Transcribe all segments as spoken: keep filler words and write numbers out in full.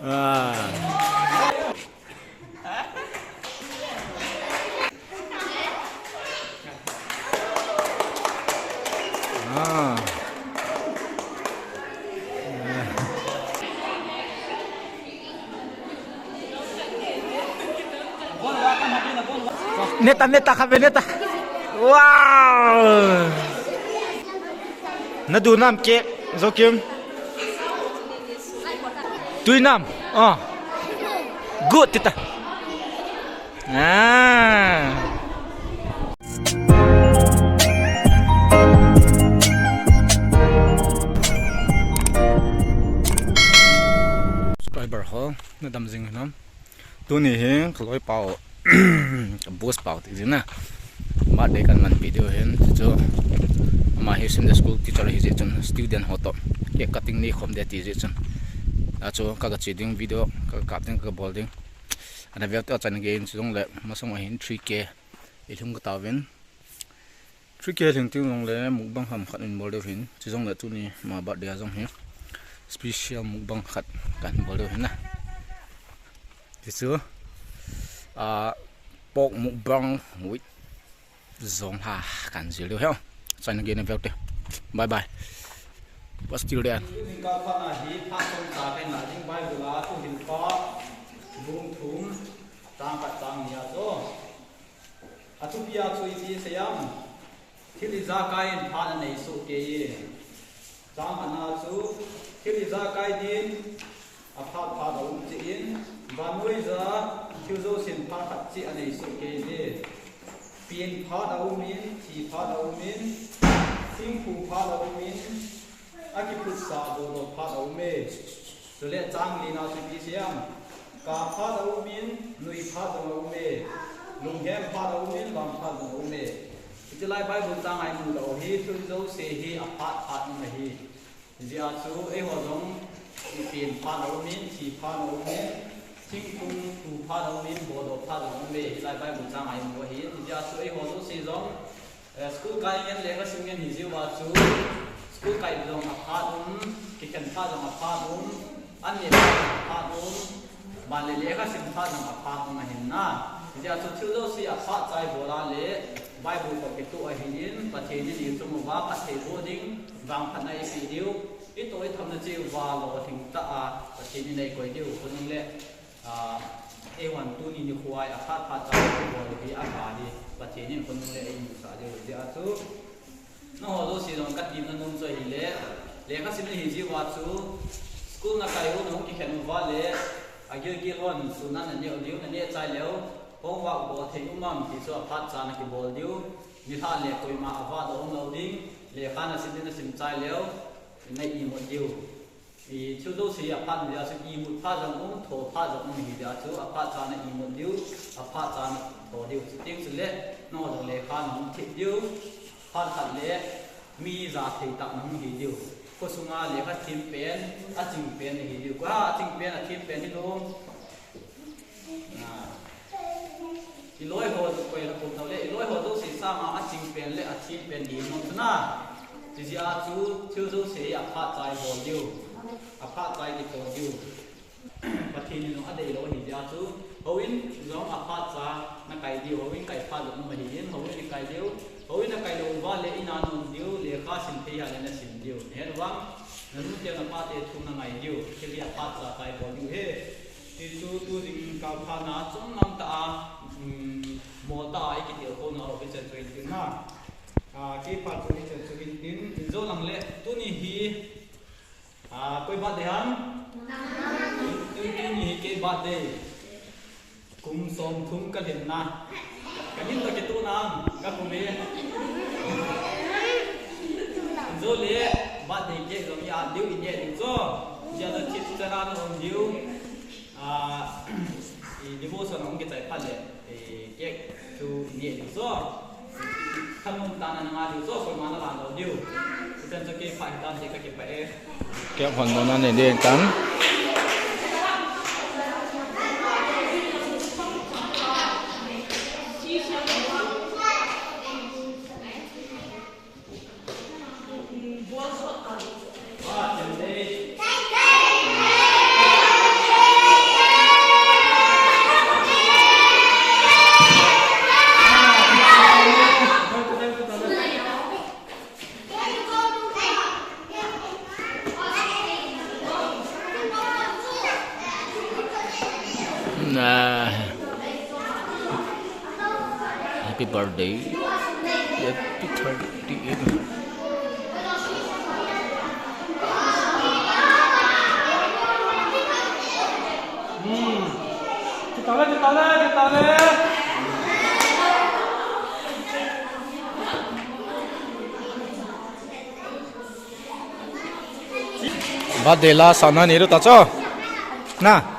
Ah. Ah. Neta, neta, khabe, neta. Wow. Nadu nam ke, Zokim. Tui nam. Ah. Good, tita. Ah. Subscriber ho, nadam jing hinam. Tuni hi kaloi pau, ka boss pau ti jing na. Birthday kahin manpi diu hin, chu ama hi Sunday school teacher ahi jeh chun, student ho toh cake cutting nei khom ding ati jeh chun. Achu ka, ka che ding video, ka kap ding, ka bol ding. Ana veu te, achaina gei in, chujongle masang a hin three K i lhung ka tauvin. Three K lhing teng jongle mukbang ham khat in bol diu hin. Chujongle tuni ama birthday a jong hi special mukbang khat kahin bol diu hin na. Ti chu, ah, pork mukbang with jong ha kahin jil diu hen. Achaina gei in veu te. Bye bye. Pastor Dean. Tuni kal phat na hi phat chomcha kahin la ding, Bible a Thuhilpa bung thum chang khat chang ni a chu. A thupi a chu ipi asei em? Thil ijakai in phat anei soh kei e. Chang khatna chu, thil ijakai din aphat phat aum cheh in, vannoi a thil jousen phat khat cheh anei soh kei e. Pen phat aum in, thi phat aum in, thingphung phat aum in, akiphutsa bodoh phat aum e. Chule chang lina chu ipi asei em? Kap phat aum in, nui phat jong aum e. Lunghem phat aum in, vam phat jong aum e. Hiche lai Bible chang a imu lou hi, thil jouse hi aphat phat um ahi. Hijeh a chu eiho jong pen phat aum in, thi phat aum in, thingphung tu phat aum in, bodoh phat jong aum e. Hilai Bible chang a imu ahi. Hijeh a chu eiho jouse jong Eh, school kai ngen, lekha sim ngen hi jeh uva chu, school kai jong aphat um, kikhen phat jong aphat um, an neh phat jong aphat um, ban le lekha sim phat jong aphat um ahin na. Hijeh a chu thil jouse aphat cha ibol a le, Bible toh kitoh ahin, Pathen in ichung uva phatthei boh ding, vangphatna eipeh diu, itoh itham na cheh uva lolhing tah a Pathen in eikoi diu, khonung le Ah, eiho tuni nikho a aphat phat cha ibol u hi aga hi, Pathen in khonung le eimusah diu. Hijeh a chu, nangho jouse jong katem nom chu ahile, lekha sim nahi jeh uva chu, school nakai u nahung kikhen uva le, agilkel hon sun a naneh u diu, naneh chai leu, homework bol thei um am ti chu aphat cha nakibol diu, nilhah le koima avahdoh um lou ding, lekha nasim ding nasim chai leu, na imut diu. I, thil jouse hi aphat um jeh a chu imut phat jong um, tho phat jong um ahi jeh a chu aphat cha na imut diu, aphat cha na tho diu. Chuteng chule, nangho jong lekha nahung thip diu, phat khat le mi jathei tah nahung hi diu. Khosunga lekha them pen, aching pen nahi diu. Koi a aching pen, athem pen hilou. Ah. I loi ho, koi la kum tau le, i loi ho jouse sanga aching pen le athem pen hi nom chu na. Hijeh a chu thil jouse hi aphat cha ibol diu. Aphat cha ikitho diu. Pathen in jong adeilou ahi jeh a chu. Houin jong aphat cha nakai diu, houin kai phat jong um ahin, houin ikai diu. Houin akai lou uva le in a naum diu, lekha sim thei a le nasim diu. Nahet uvem, nanu te napa te thu nangai diu. Thil hi aphat cha cha ibol diu ahi. Ti chu tu jing kal phat na chomlam tah a, um, mol tah a ikitilkhou nau hi chan chu hin tin na. Ah, kei phat chu hi chan chu hin tin, in jou lang le, tuni hi, ah, koi birthday ham? Tuni, tuni hi kei birthday. Kum somthum kalhin na. Kalhin toh kitoh na, kakum e. Jou le, birthday cake jong i at diu, i neh diu chu. Hijeh a chu thip chan a na um diu. Ah, i devotion a hung kichai phat le, i cake chu i neh diu chu. Thanom tah a na ngah diu chu, koima na van lou diu. Hichan chu kei phat hitan ti kakipah e. Cake hon mona nei ding tan. Ah, happy birthday. Happy thirty-eight. Hmm. Kita le, kita le, kita le. Birthday la sana ni ru ta cho. Na.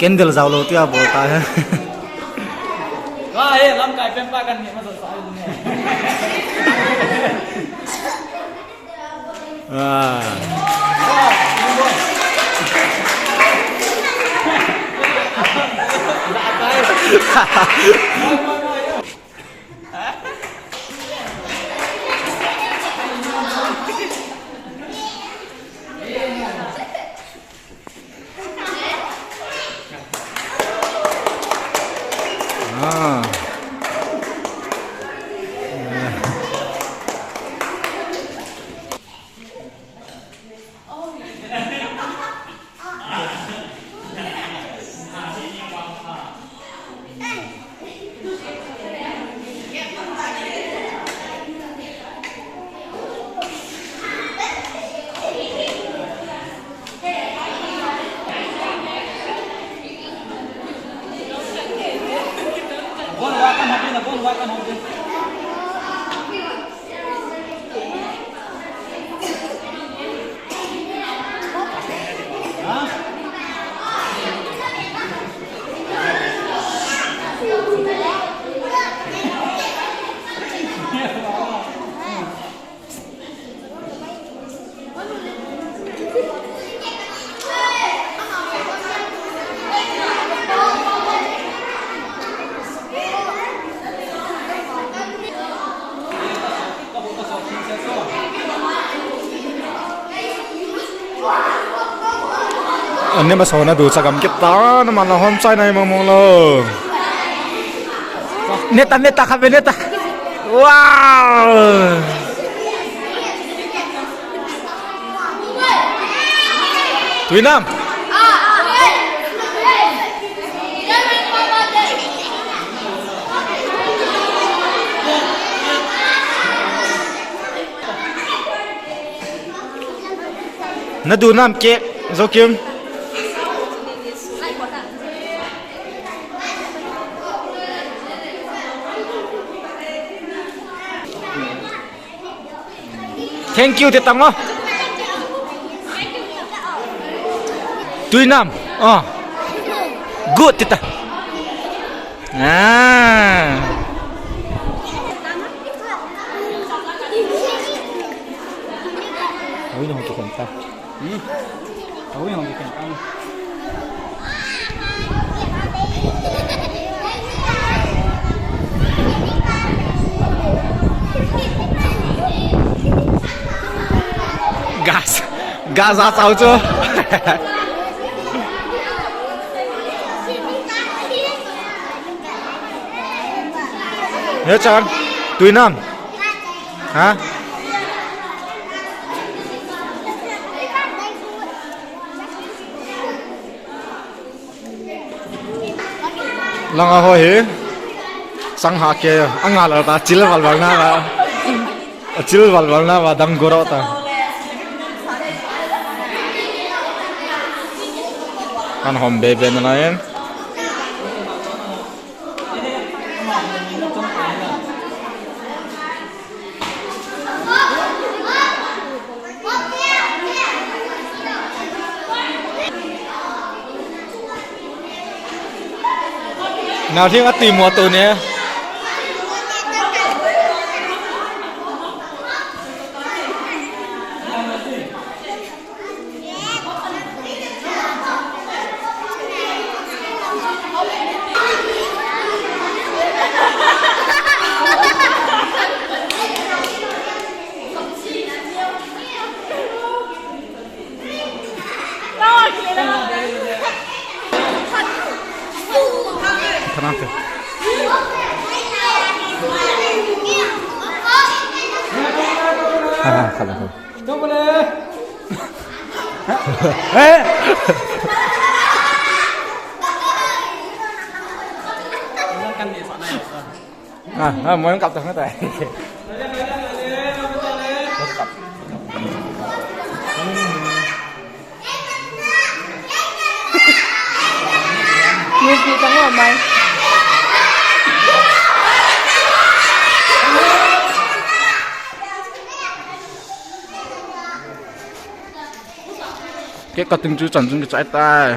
Candle jao lou tia bol ta he. Ka he, lamkai pen pa kan ni ma sa sa ni. Ah. Ah. Anne ma sona du chagam kita na mana hom chai nai mong mong lo. Neta, neta, khabe neta. Wow. Tuinam. Nadu nam ke, Jokim. Thank you, tita ngo. Tuinam. Oh. Good, tita. Ah. Ui, nahung kikhen ta. Hmm. Ui, nahung kikhen ta. Gas. Gas a chau chu. He chan, tui nam. Ha? Langa ho hi. Sang ha ke, anga la ta, chil val val na la. A chil val val na va dang goro ta. Kan hom be be na na en. Nau thing a ti mo tu ne. Kanate. Ha, ha, kala, kala. Eh? Ah, ah, mo yung kaptang na tayo. Yung kita mo, Mai. Cake cutting chu chan chung kichai tai.